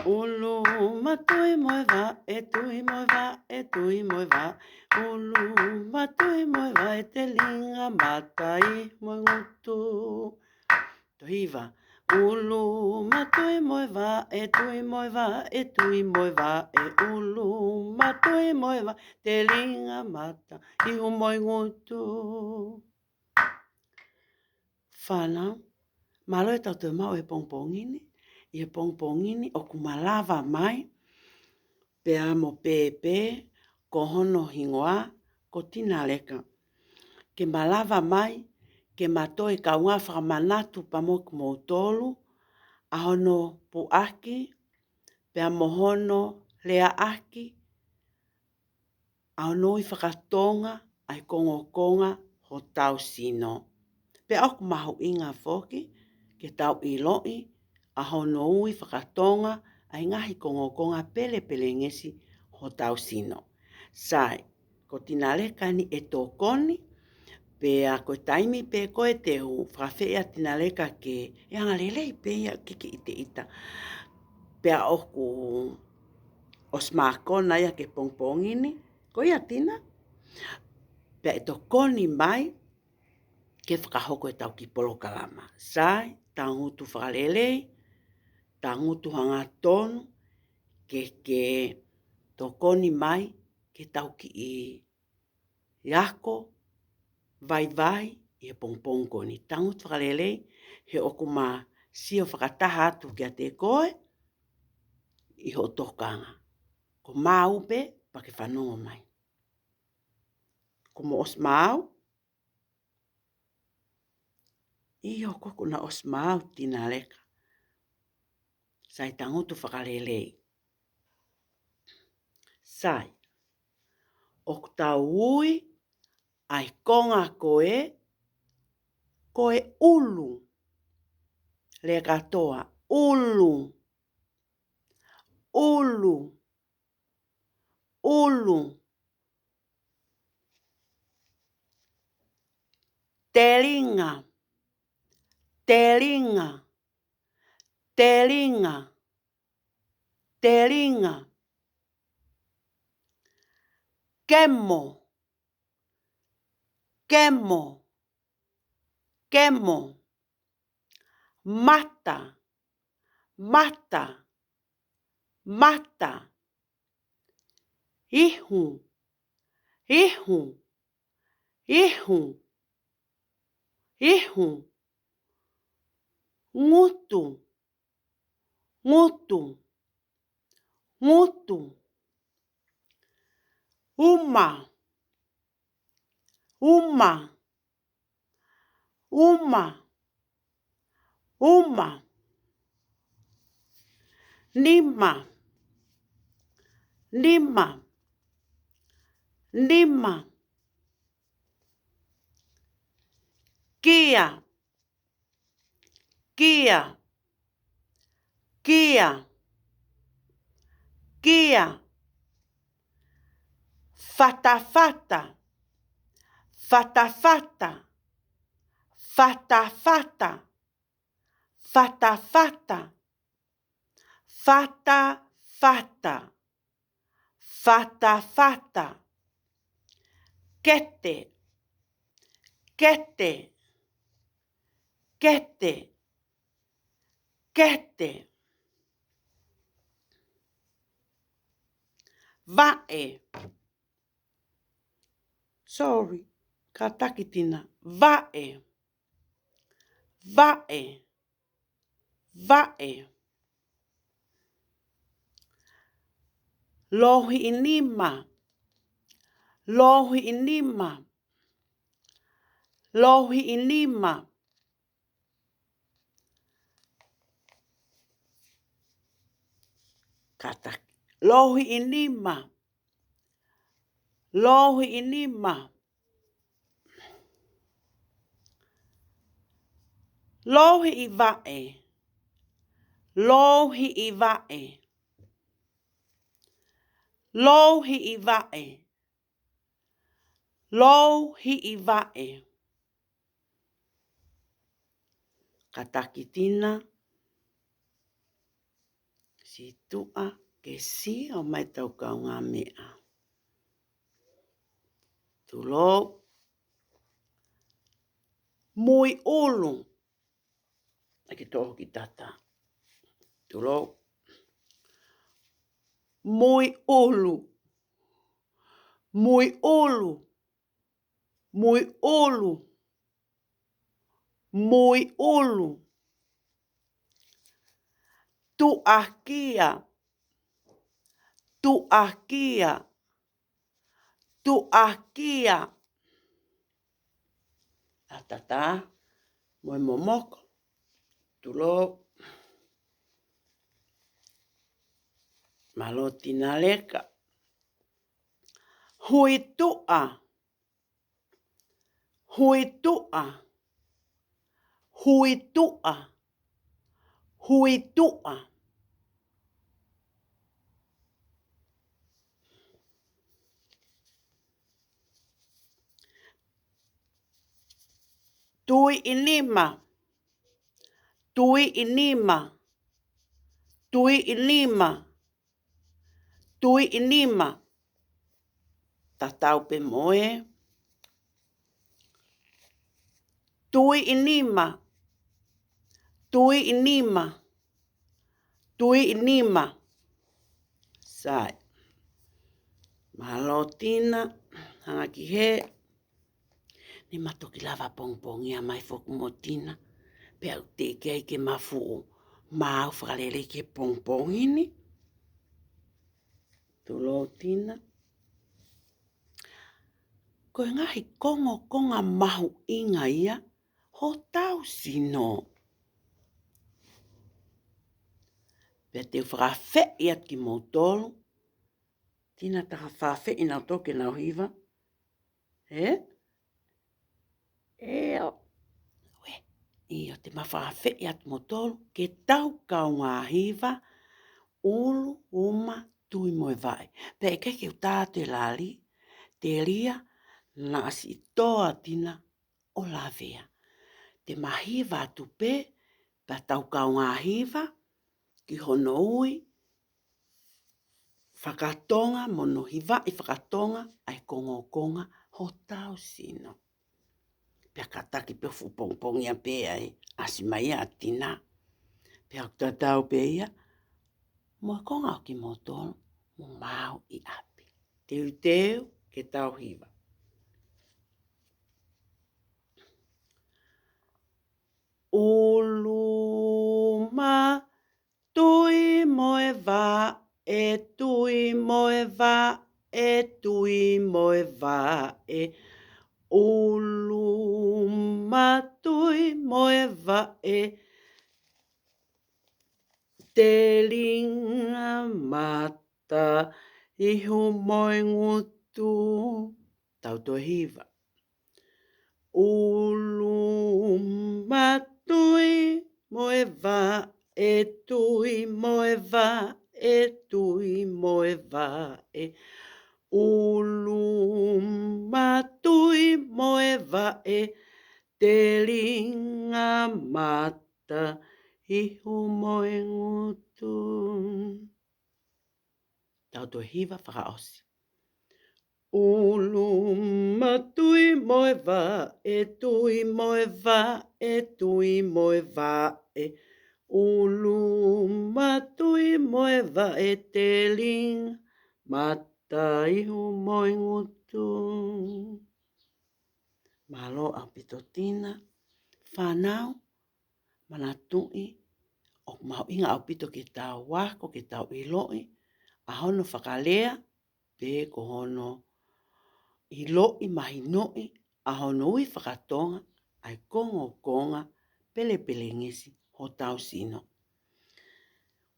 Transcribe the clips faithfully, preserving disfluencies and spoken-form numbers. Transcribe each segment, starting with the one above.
ʻUlu matui mo e vaʻe tui mo e vaʻe tui mo e vaʻe. ʻUlu matui mo e vaʻe, telinga, mata, ihu mo e ngutu. Tohi hiva. ʻUlu matui mo e vaʻe tui mo e vaʻe tui mo e vaʻe. ʻUlu matui mo e vaʻe, telinga, mata, ihu mo e ngutu. Fānau, mālō e tau toe maʻu e pongipongi ni. ʻI he pongipongi ni ʻoku malava mai pea mo Pepe, ko hono hingoa ko Tinaleka, ke malava mai ke ma toe kaungā fakamanatu pea mo kimoutolu ʻa hono puʻaki pea mo hono leaʻaki ʻa hono ui fakatonga ʻa e kongokonga hotau sino. Pea ʻoku mahuʻinga foki ke tau ʻiloʻi ʻa hono ui fakatonga ʻa e ngaahi kongokonga pelepelengesi hotau sino. Sai, ko Tinaleka ni ʻe tokoni, pea ko e taimi pē ko ē te u fakafeʻiloaki ʻa Tinaleka ke ʻe anga lelei pē ia ke ke ʻiteʻita. Pea ʻoku ʻosi mākona ia ki he pongipongi ni, ko ia Tina. Pea ʻe tokoni mai ke fakahoko e tau kiʻi polokalama. Sai, tangutu fakalelei, tangutu hangatonu, ke ke tokoni mai ke tau kiʻi ako vaivai ʻi he pongipongi ko eni. Tangutu fakalelei, he ʻoku ma sio fakataha atu kiate koe ʻi hoʻo tokanga. Ko maʻu pē pea ke fanongo mai. Ko mo ʻosi maʻu? ʻIo, ko ʻeku na ʻosi maʻu Tinaleka. Sai, tangutu fakalelei. Sai, ʻoku tau ui ʻa e konga ko ē, ko e ʻulu. Lea kātoa, ʻulu. ʻUlu. ʻUlu. Telinga. Telinga. Telinga. Telinga. Kemo. Kemo. Kemo. Mata. Mata. Mata. Ihu. Ihu. Ihu. Ihu. Ngutu. Ngutu. Ngutu. Uma. Uma. Uma. Uma. Nima. Nima. Nima. Kia. Kia. Kia. Kia. Fatafata. Fatafata. Fatafata. Fatafata. Fatafata. Fatafata. Kete. Kete. Kete. Kete. Vaʻe. Sorry. Kātaki Tina. Vaʻe. Vaʻe. Vaʻe. Louhiʻi nima. Louhiʻi nima. Louhiʻi nima. Kātaki. Louhiʻi nima. Louhiʻi nima. Louhiʻi vaʻe. Louhiʻi vaʻe. Louhiʻi vaʻe. Louhiʻi vaʻe. Kātaki Tina. Situʻa ke sio mai tau kaungāmeʻa. Tulou. Muiʻulu. ʻAi ke toʻo ki tata. Tulou. Muiʻulu. Muiʻulu. Muiʻulu. Muiʻulu. Tuʻakia. Tuʻakia. Tuʻakia. ʻA tata mo e momoko. Tulou. Mālō Tina Leka. Huituʻa. Huituʻa. Huituʻa. Huituʻa. Tuiʻinima. Tuiʻinima. Tuiʻinima. Tuiʻinima. Tatau pē mo e. Tuiʻinima. Tuiʻinima. Tuiʻinima. Sai. Mālō Tina, hanga ki he. Ne ma toki lava pongipongia mai foki mo Tina. Pea ʻoku teʻeki ai ke ma fuʻu maau fakalelei ki he pongipongi ni. Tulou Tina. Ko e ngaahi kongokonga mahuʻinga ia hotau sino. Pea te u fakaafeʻi atu kimoutolu. Tina, ta ka fakaafeʻi nautolu ke nau hiva. Ē? ʻIo. ʻIo, te ma fakaafeʻi atu moutolu ke tau kaungā hiva ʻulu, uma, tui mo e vaʻe. Pea ʻikai ke u tā atu e lali, telia naʻa siʻi toa Tina ʻo lavea. Te ma hiva atu pē, pea tau kaungā hiva ki hono ui fakatonga mo hono hivaʻi fakatonga ʻa e kongokonga hotau sino. Pea kātaki pē ʻo fuʻu pongipongia pē ai, ʻasi mai ʻa Tina. Pea ʻoku tatau pē ia mo e konga ʻo kimoutolu, mo maau ʻi ʻapi. Teuteu ke tau hiva. ʻUlu, uma, tui mo e vaʻe, tui mo e vaʻe, tui mo e vaʻe. ʻUlu, uma, tui mo e vaʻe. Telinga, mata, ihu mo e ngutu. Tau toe hiva. ʻUlu, uma, tui mo e vaʻe, tui mo e vaʻe, tui mo e vaʻe. ʻUlu, uma, tui mo e vaʻe, telinga, mata, ihu mo e ngutu. Tau toe hiva fakaʻosi. ʻUlu, uma, tui mo e vaʻe, tui mo e vaʻe, tui mo e vaʻe. ʻUlu, uma, tui mo e vaʻe, telinga, mata, ihu mo e ngutu. Mālō ʻaupito Tina. Fānau, manatuʻi, ʻoku mahuʻinga ʻaupito ke tau ako, ke tau ʻiloʻi ʻa hono fakalea, pe ko hono ʻiloʻi, mahinoʻi ʻa hono ui fakatonga ʻa e kongokonga pelepelengesi hotau sino.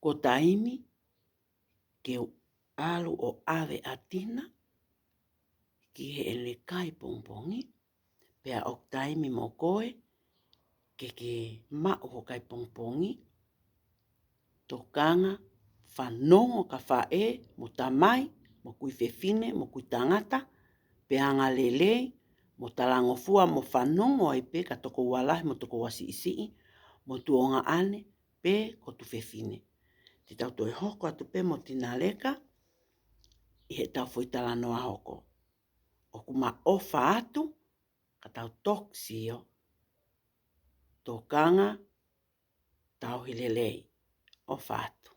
Ko e taimi ke u ʻalu ʻo ʻave ʻa Tina ki heʻene kai pongipongi, pea ʻoku taimi mo koe ke ke maʻu ho kai pongipongi. Tokanga, fanongo ki he faʻē mo e tamai, mo e kui fefine, mo e kui tangata, pe anga lelei, mo talangofua, mo fanongo ai pē ki he tokoua lahi mo e tokoua siʻisiʻi, mo e tuongaʻane, pe ko e tuofefine. Te tau toe hoko atu pē mo Tinaleka ʻi heʻetau foʻi talanoa hoko. ʻOku ma ʻofa atu, ka tau toki sio. Tokanga, tauhi lelei. ʻOfa atu.